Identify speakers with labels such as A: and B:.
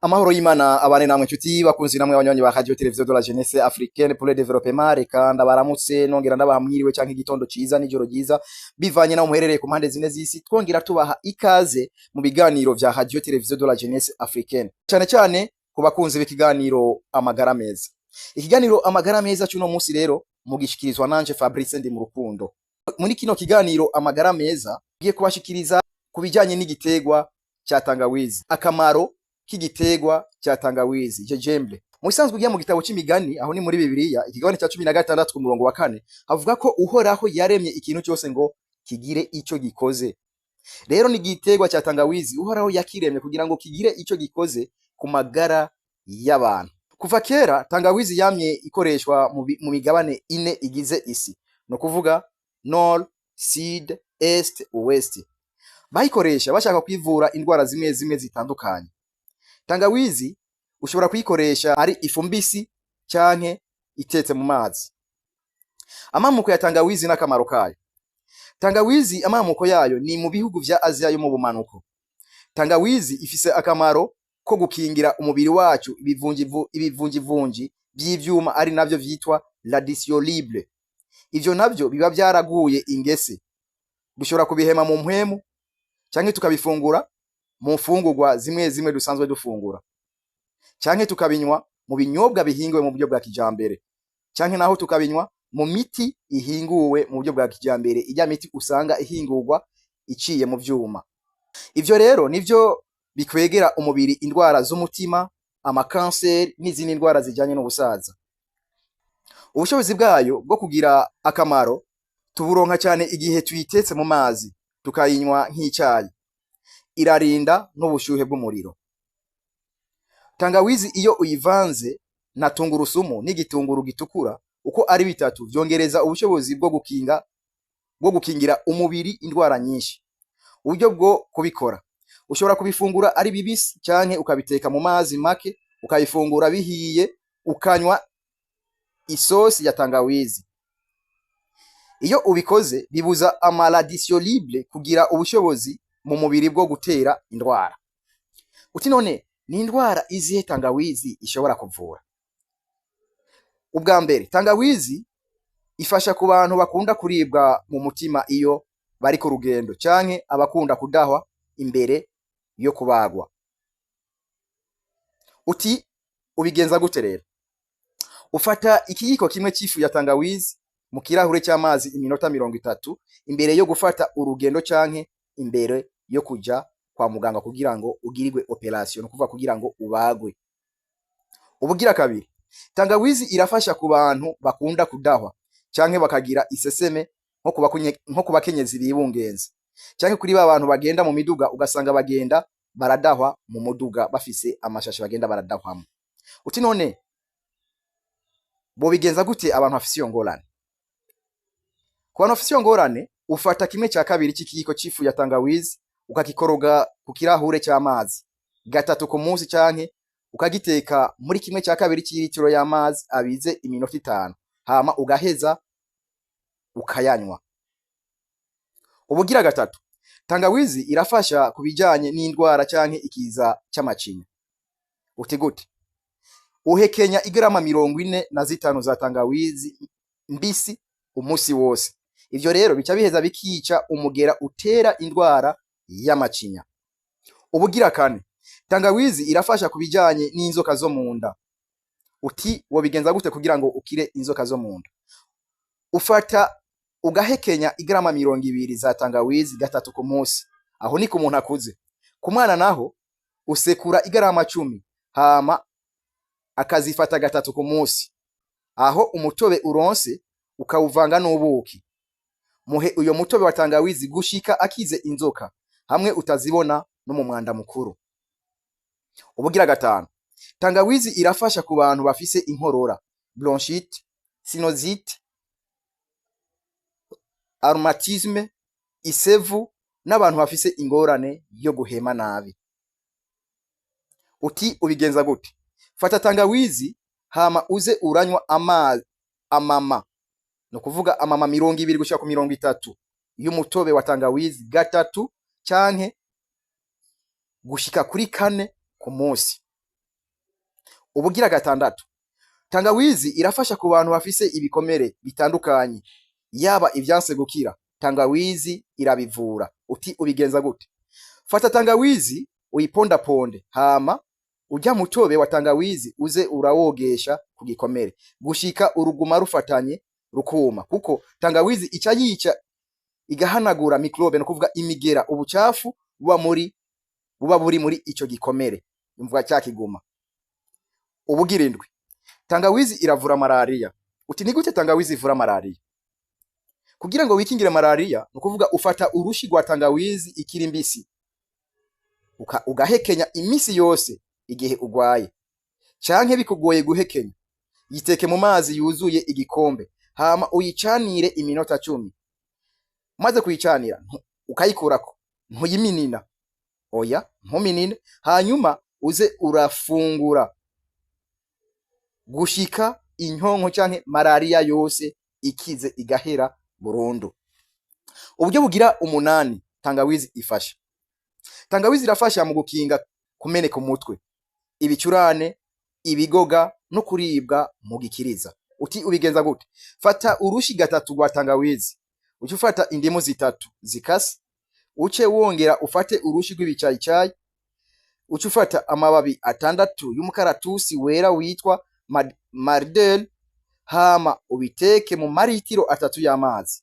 A: Amahoro y'Imana abane namwe, nshuti bakunzi namwe abanywanyi ba Radio Television de la Jeunesse Africaine pour le Développement. Reka ndabaramutse, nongera ndabaha mwiriwe canke igitondo ciza n'ijoro ryiza, bivanye naho muherereye ku mpande zine z'isi. Twongera tubaha ikaze mu biganiro vya Radio Television de la Jeunesse Africaine, cane cane ku bakunzi b'ikiganiro Amagara Meza. Ikiganiro Amagara Meza c'uno musi rero mugishikirizwa nanje Fabrice Ndi mu Rukundo. Muri kino kiganiro Amagara Meza ngiye kubashikiriza ku bijanye n'igiterwa ca tangawizi, akamaro k'igiterwa cya tangawizi, gingembre. Mu bisanzwe, ugiye mu gitabo c'Imigani, aho ni muri Bibiliya, ikigabane cya 16 ku murongo wa 4, havuga ko Uhoraho yaremye ikintu cyose ngo kigire ico gikoze. Rero ni igiterwa cya tangawizi Uhoraho yakiremye kugira ngo kigire ico gikoze ku magara y'abantu. Kuva kera tangawizi yamye ikoreshwa mu migabane ine igize isi, no kuvuga nord, sud, est, ouest. Bayikoresha bashaka kwivura indwara zimwe zimwe zitandukanye. Tangawizi ushobora kuyikoresha ari ifu mbisi canke itetse mu mazi. Amamuko ya tangawizi n'akamaro kayo. Tangawizi amamuko yayo ni mu bihugu vya Aziya yo mu bumanuko. Tangawizi ifise akamaro ko gukingira umubiri wacu ibivunjivunji vy'ivyuma, ari navyo vyitwa radicaux libres. Ivyo navyo biba vyaraguye ingese. Dushobora kubihema mu mpwemu canke tukabifungura mu mfungurwa zimwe zimwe dusanzwe dufungura, canke tukabinywa mu binyobwa bihinguwe mu buryo bwa kijambere, canke naho tukabinywa mu miti ihinguwe mu buryo bwa kijambere, irya miti usanga ihingurwa iciye mu vyuma. Ivyo rero nivyo bikwegera umubiri indwara z'umutima, amakanseri n'izindi ndwara zijanye n'ubusaza. Ubushobozi bwayo bwo kugira akamaro tuburonka cyane igihe tuyitetse mu mazi, tukayinywa nk'icayi. Irarinda n'ubushuhe bw'umuriro. Tangawizi iyo uyivanze na tungurusumu n'igitunguru gitukura, uko ari bitatu vyongereza ubushobozi bwo gukingira umubiri indwara nyinshi. Uburyo bwo kubikora: ushobora kubifungura ari bibisi canke ukabiteka mu mazi make, ukabifungura bihiye, ukanywa isosi ya tangawizi. Iyo ubikoze bibuza ama radicaux libres kugira ubushobozi mu mubiri bwo gutera indwara. Uti none ni indwara izihe tangawizi ishobora kuvura? Ubwa mbere, tangawizi ifasha ku bantu bakunda kuribwa mu mutima iyo bari ku rugendo, canke abakunda kudahwa imbere yo kubagwa. Uti ubigenza gute rero? Ufata ikiyiko kimwe c'ifu ya tangawizi mu kirahure c'amazi iminota 30 imbere yo gufata urugendo canke imbere yo kuja kwa muganga kugira ngo ugirirwe opération, nukuvuga kugira ngo ubagwe. Ubugira kabiri, tangawizi irafasha ku bantu bakunda kudahwa canke bakagira iseseme, nko ku bakenyezi bibungenze, canke kuri ba bantu bagenda mu miduga, ugasanga bagenda baradahwa mu muduga, bafise amashashe bagenda baradahwamo. Uti none bobigenza gute abantu bafise iyo ngorane? Ku bantu bafise iyo ngorane, ufata 1/2 c'ikiyiko c'ifu ya tangawizi, ukakikoroga ku kirahure c'amazi gatatu ku munsi, canke ukagiteka muri 1/2 c'iritiro y'amazi abize iminota 5, hama ugaheza ukayanywa. Ubugira gatatu, tangawizi irafasha ku bijanye n'indwara canke ikiza c'amacinya. Uti gute? Uhekenya igarama 45 za tangawizi mbisi umusi wose. Ivyo rero bica biheza bikica umugera utera indwara y'amacinya. Ubugira kane, tangawizi irafasha ku bijanye n'inzoka zo mu nda. Uti wobigenza gute kugira ngo ukire inzoka zo mu nda? Ufata ugahekenya igarama 20 za tangawizi gatatu ku munsi. Aho ni ku muntu akuze. Ku mwana naho usekura igarama 10, hama akazifata gatatu ku munsi. Aho umutobe uronse ukawuvanga n'ubuki. Muhe uyo mutobe wa tangawizi gushika akize inzoka, hamwe utazibona no mu mwanda mukuru. Ubugira gatanu, tangawizi irafasha ku bantu bafise inkorora, bronchite, sinusite, rhumatisme, isevu n'abantu bafise ingorane yo guhema nabi. Uti ubigenza gute? Fata tangawizi, hama uze uranywa amazi amama, ni ukuvuga amama 20 gushika ku 30 y'umutobe wa tangawizi gatatu canke gushika kuri kane ku munsi. Ubugira gatandatu, tangawizi irafasha ku bantu bafise ibikomere bitandukanye, yaba ivyanse gukira, tangawizi irabivura. Uti ubigenza gute? Fata tangawizi uyipondaponde, hama urya mutobe wa tangawizi uze urawogesha ku gikomere gushika uruguma rufatanye rukuma, kuko tangawizi ica yica igahanagura microbe, no kuvuga imigera, ubucafu buba buri muri ico gikomere, imvuga cya kiguma. Ubugira indwi, tangawizi iravura malaria. Uti ni gute tangawizi ivura malaria? Kugira ngo wikingire malaria, ni ukuvuga ufata urushi rwa tangawizi ikiri mbisi ugahekenya imisi yose igihe ugwaye, canke bikugoye guhekenya, yiteke mu mazi yuzuye igikombe, hama uyicanire iminota 10. Umaze kuyicanira ukayikurako, ntuyiminina, oya, ntuminine, hanyuma uze urafungura gushika inkonko canke malaria yose ikize igahera burundu. Uburyo bugira umunani tangawizi ifasha. Tangawizi irafasha mu gukinga kumeneka umutwe, ibicurane, ibigoga no kuribwa mu gikiriza. Uti ubigenza gute? Fata urushi gatatu rwa tangawizi, uce ufata indimu zitatu zikase, uce wongera ufate urushi rw'ibicayicayi, uce ufata amababi 6 y'umukaratusi wera witwa mardel, hama ubiteke mu maritiro 3 y'amazi.